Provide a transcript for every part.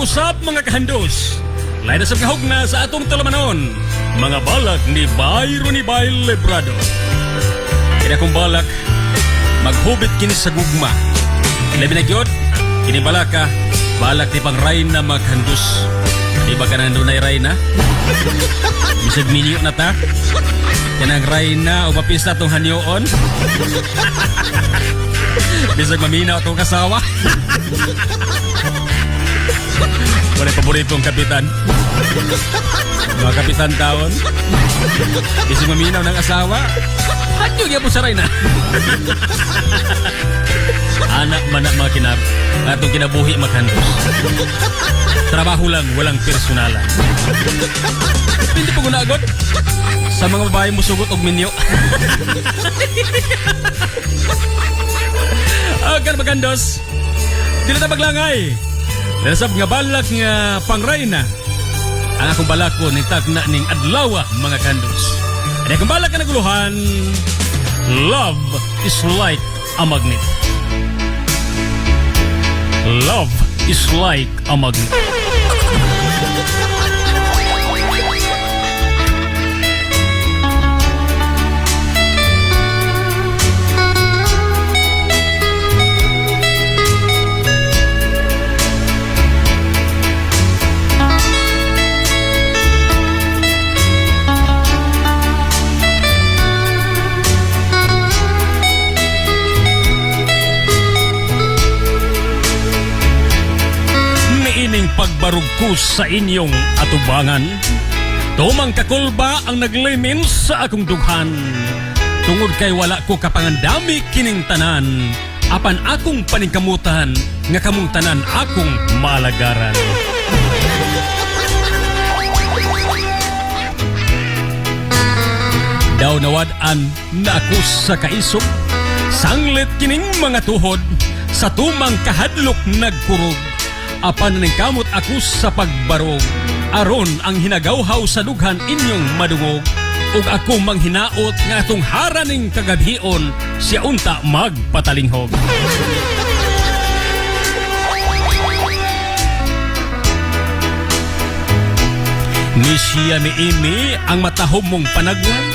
usab, mga kahandos. Lain na sa kahugna sa atong talamanon, mga balak ni Byron ni Bay Librado. Kaya kung balak, maghubit kini sa gugma. Labi na gyud, kini balaka, balak ni pang Rayna, mga kahandos. Di ba ka nandunay Rayna? Bisag minyo na ta. Kanang Rayna o mapista tong hanyoon. Bisag maminaw tong kasawa. Wala paboritong kapitan. Mga kapitan taon. Bisag maminaw ng asawa. Hanyo gyapon sa Rayna. Anak man na mga kinab atong kinabuhi, maghandos. Trabaho lang, walang personalan. Hindi pa gunagot sa mga babae musugot og minyo. Agar magandos. Dili ta maglangay. Nasab nga balak nga pangrayna. Ang akong balako ni tagna ning adlaw, mga kandos. Ang akong balak nga naguluhan, "Love is like a magnet." Love is like a magnet. Niining pagbarug ko sa inyong atubangan, tumang kakulba ang naglimin sa akong dughan. Tungod kay wala ko kapangandami kining tanan, apan akong paningkamutan nga kamong tanan akong malagaran. Daw nawad-an na ako sa kaisog, sanglit kining mga tuhod, sa tumang kahadlok nagkurog. Apan naningkamot ako sa pagbarog, aron ang hinagawhaw sa dughan inyong madungog. Ug ako manghinaot nga atong haraning kagabhion, siya unta magpatalinghog. Ni siya ni imi ang matahom mong panagway,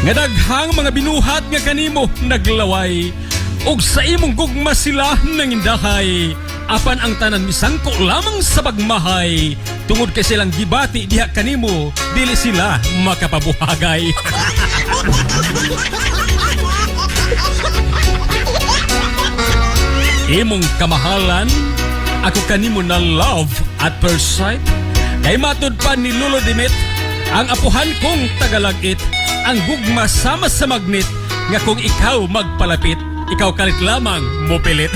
nga daghang mga binuhat nga kanimo naglaway, ug sa imong gugma sila nangindahay. Apan ang tanan misangko lamang sa pagmahay, tungod kay silang gibati diha kanimo, dili sila makapabuhagay. Imong kamahalan, ako kanimo na love at first sight. Kay matud pa ni Lolo Dimit, ang apuhan kong tagalagit, ang gugma sama sa magnet, nga kung ikaw magpalapit, ikaw kalit lamang mupilit.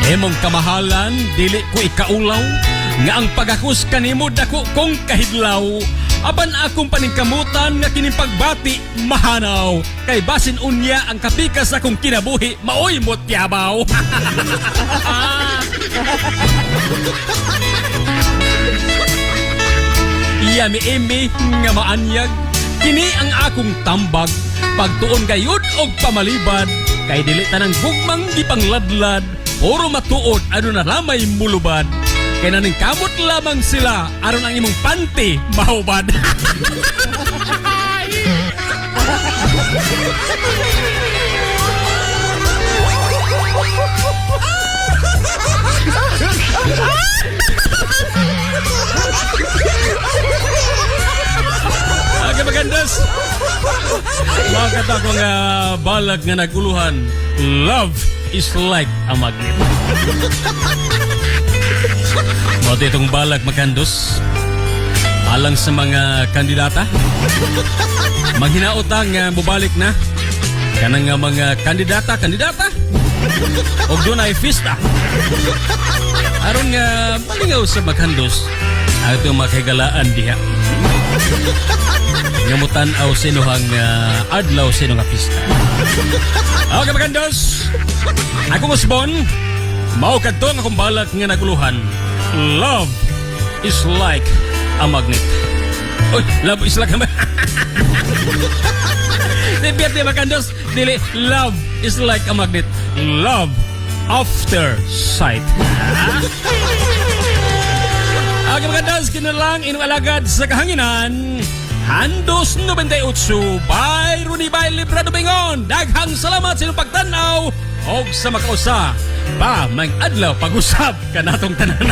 Imong kamahalan, dili ko ikaulaw, nga ang pagakos kanimo dako kong kahidlaw. Apan akong paningkamutan nga kining pagbati mahanaw, kay basin unya ang kapikas akong kinabuhi maoy motyabaw. Yami imi nga maanyag, kini ang akong tambag, pagtuon gayud og pamalibad, kay dili tanang gugmang gipangladlad, puro matuod aduna ramay mulubad. Kay naningkamot lamang sila aron ang imong panty mahubad. Aga magandas. Mga katako nga balak nga naguluhan, "Love is like a magnet." Mao itong balak, makandos. Alang sa mga kandidata. Maghinautang nga mubalik na kanang nga mga kandidata, kandidata. Og dunay pista. Aron nga malingaw sa maghandos ang itong makahigalaan diha. Nga mutan-aw sinuhang adlaw sino nga pista. Okay, magandos. Ako usbon, mao kadto ang akong balak nga naguluhan. "Love is like a magnet." Uy, love is like a magnet. Di makandos, dili love is like a magnet. Love after sight. Ang maganda kinalang inyong alagad sa kahanginan. Handos 98 by Ronnie Bay Librado Bingon. Daghang salamat sa inyong pagtanaw og sa makausa pa may adlaw pag-usab kanatong tanan.